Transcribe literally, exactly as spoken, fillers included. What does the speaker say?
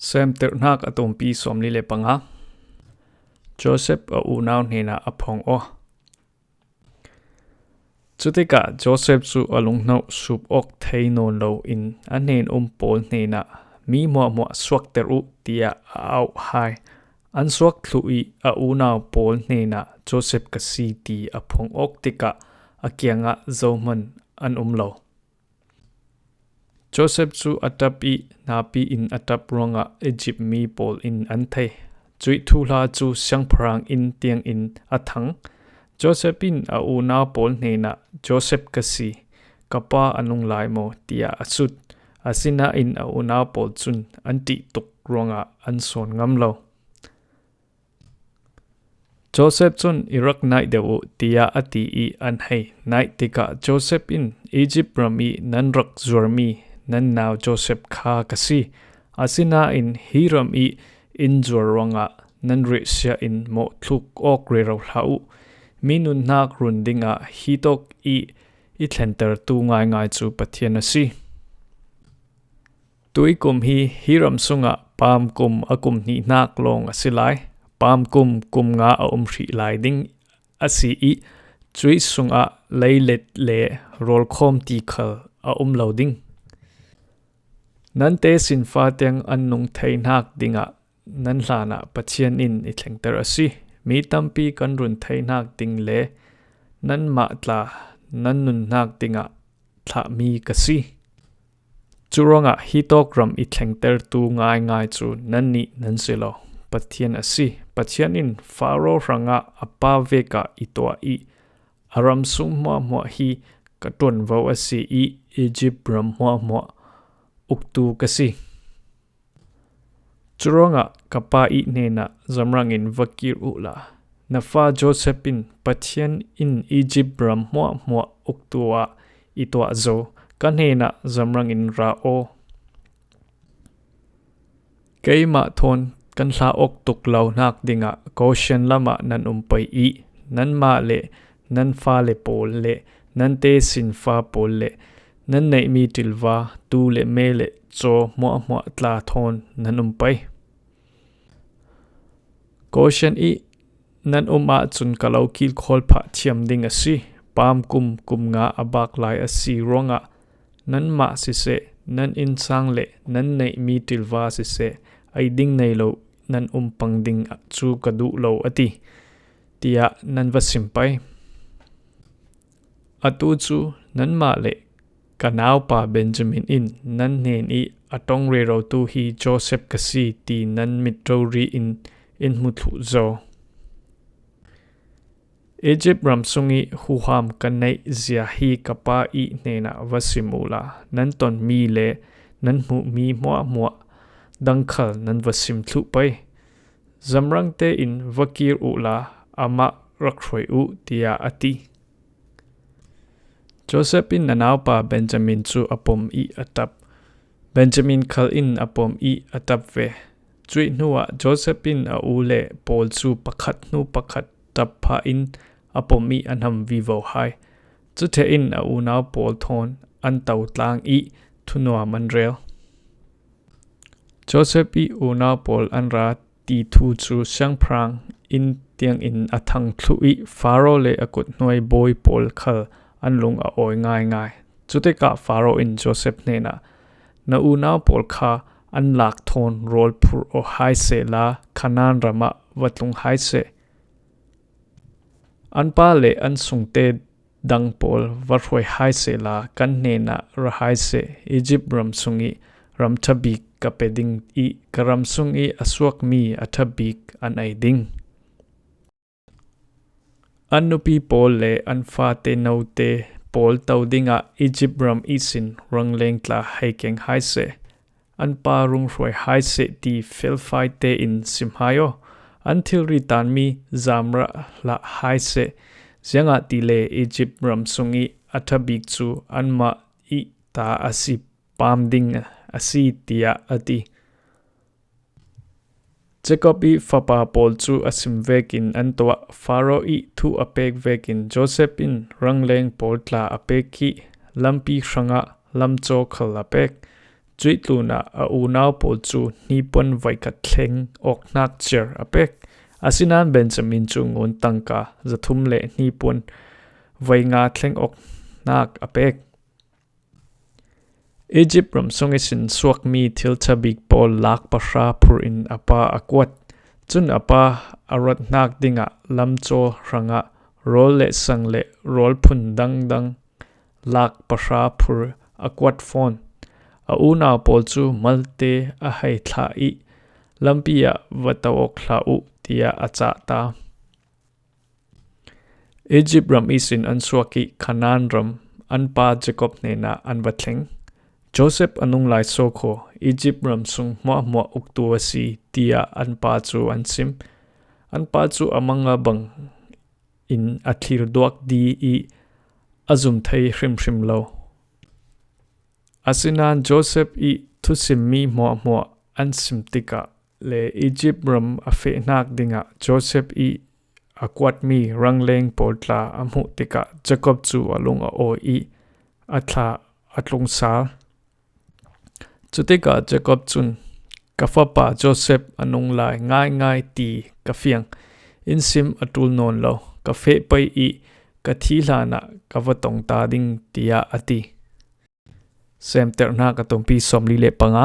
Semterhnak a tumpi sawmli le panga. Joseph a unau hnenah a phong aw. Cutikah Joseph cu a lungnoh sup awk thei nawn lo in a hnen um pawl hnenah, "Mi hmuahhmuah suakter uh," tiah a auh hai. An suak thluh ih a unau pawl hnenah, "Joseph ka si," ti a phong awk tikah a kiangah zohman an um lo. Joseph cu a ṭap ih napi in a ṭap ruangah Izipt mi pawl in an thei. Cuih thuhla cu siangpahrang inn tiangin a thang. Joseph in a unau pawl hnenah, "Joseph ka si, ka pa a nung lai maw?" tiah a sut. Asinain a unau pawl cun an ṭih tuk ruangah an sawn ngam lo. Joseph cun, "I rak naih deuh uh," tiah a ti ih an hei. Naih tikah Joseph in, "Izipt ram ih nan rak zuarmi nan nau Joseph kha ka si. Asinain hi ram ih in zuar ruangah nan riahsia in mawhthluk awk rero hlah uh. Mi nunnak run dingah hi tawk ih i thlentertu ngaingai cu Pathian a si. Tui kum hi, hi ram sungah paam kum a kum hnihnak lawng a si lai. Paam kum kum nga a um hrih lai ding a si ih, cuih sungah leilet le rawlkhawm ti khal a um lo ding. Nan tesinfa tiang an nung theinak dingah nan hlanah Pathian in i thlengter a si. Mi tampi kan run theinak ding le nanmah tla nan nunnak dingah thlahmi ka si. Curuangah hi tawk ram i thlengtertu ngaingai cu nannih nan si lo, Pathian a si. Pathian in Faro hrangah a pa vekah i tuah ih, a ram sung hmuahhmuah hi ka ṭuanvo a si ih Izipt ram hmuahhmuah uktu ka si. Curuangah ka pa ih hnenah, 'Zamrang in va kir uhla, na fa Joseph in Pathian in Izipt ram hmuahhmuah uktu ah i tuah zo, ka hnenah zamrang in ra aw. Keimah thawn kan hla awk tuk lo hnak dingah Goshen lamah nan um pei ih, nanmah le nan fale pawl le nan tesinfa pawl le nan neihmi ṭilva, tuu le me le caw hmuahhmuah tla thawn nan um pei. Goshen ih nan um ahcun ka lo kilkhawl phah thiam ding a si. Paam kum kum nga a bak lai a si ruangah nanmah siseh, nan innsang le nan neihmi ṭilva siseh, ei ding nei lo nan um pang ding cu ka duh lo,' a ti, tiah nan va sim pei. Atu cu nanmah le ka naupa Benjamin in nan hnen ih a ṭong rerotu hi Joseph ka si ti nan mit rori in in hmu thluh zo. Izipt ram sung ih huham ka neih zia hi ka pa ih hnenah va sim uhla, nan tonmi le nan hmuhmi hmuahhmuah dang khal nan va sim thluh pei. Zamrang tein va kir uhla, amah rak hruai uh, tiah a ti. Joseph in a naupa Benjamin cu a pom ih a ṭap. Benjamin khal in a pom ih a ṭap ve. Cuih hnuah Joseph in a u le pawl cu pakhat hnu pakhat ṭap phah in a pom ih a hnam vivo hai. Cuṭheh in a unau pawl thawn an to tlang ih thunuam an rel. Joseph ih unau pawl an ra ti thu cu siangpahrang inn tiangin a thang thluh ih Faro le a kuthnuai bawi pawl khal an lung a awi ngaingai. Cutikah Faro in Joseph hnenah, "Na unau pawl kha an lak thawn rawl phurh aw hai sehla, Kanaan ram ah va tlung hai seh. An pa le an sungte dang pawl va hruai hai sehla, kan hnenah ra hai seh. Izipt ram sung ih ram ṭha bik ka pe ding ih ka ram sung ih a suakmi a ṭha bik an ei ding. An nupi pawl le an fate note pawl to dingah Izipt ram ihsin rangleng tla hei keng hai seh. An pa rung hruai hai seh ti felfai tein sim hai aw. An thilri tanmi zamrah hlah hai seh. Ziangahtile Izipt ram sung ih a ṭha bik cu anmah ih ta a si paam ding a si," tiah a ti. Jacob ih fapa pawl cu a sim vekin an tuah. Faro ih thu a pek vekin Joseph in rangleng pawl tla a pek ih lampi hrangah lamcaw khal a pek. Cuih tlunah a unau pawl cu hnipuan voikhat thleng awk hnak ciar a pek. Asinain Benjamin cu ngun tangka zathum le hnipuan voinga thleng awk hnak a pek. Egypt ram sung ihsin suakmi thilchabik pawl lak pahra phur in a pa a kuat. Cun a pa a ruat hnak dingah lamcaw hrangah rawl le sang le rawl phun dangdang lak pahra phur a kuat fawn. A unau pawl cu malte a hei thlah ih, lampi ah va to awk hlah uh, tiah a cah ta. Egypt ram ihsin an suak ih Kanaan ram an pa Jacob hnenah an va thleng. Joseph a nunglai sawkhaw Egypt ram sung hmuahhmuah uktu a si, tiah an pa cu an sim. An pa cu a mang a bang in a thlir duak di ih a zum thei hrimhrim lo. Asinain Joseph ih thusimmi hmuahhmuah an sim tikah le Egypt ram a feh hnak dingah Joseph ih a kuatmi rangleng pawl tla a hmuh tikah Jacob cu a lung a awi ih a thla a tlung sal. Cutikah Jacob cun, "Ka fapa Joseph a nunglai ngaingai ti ka fiang, in sim a ṭul nawn lo, ka feh pei ih ka thi hlanah ka va tong ta ding," tiah a ti. Seemternak a tumpi sawmli le panga.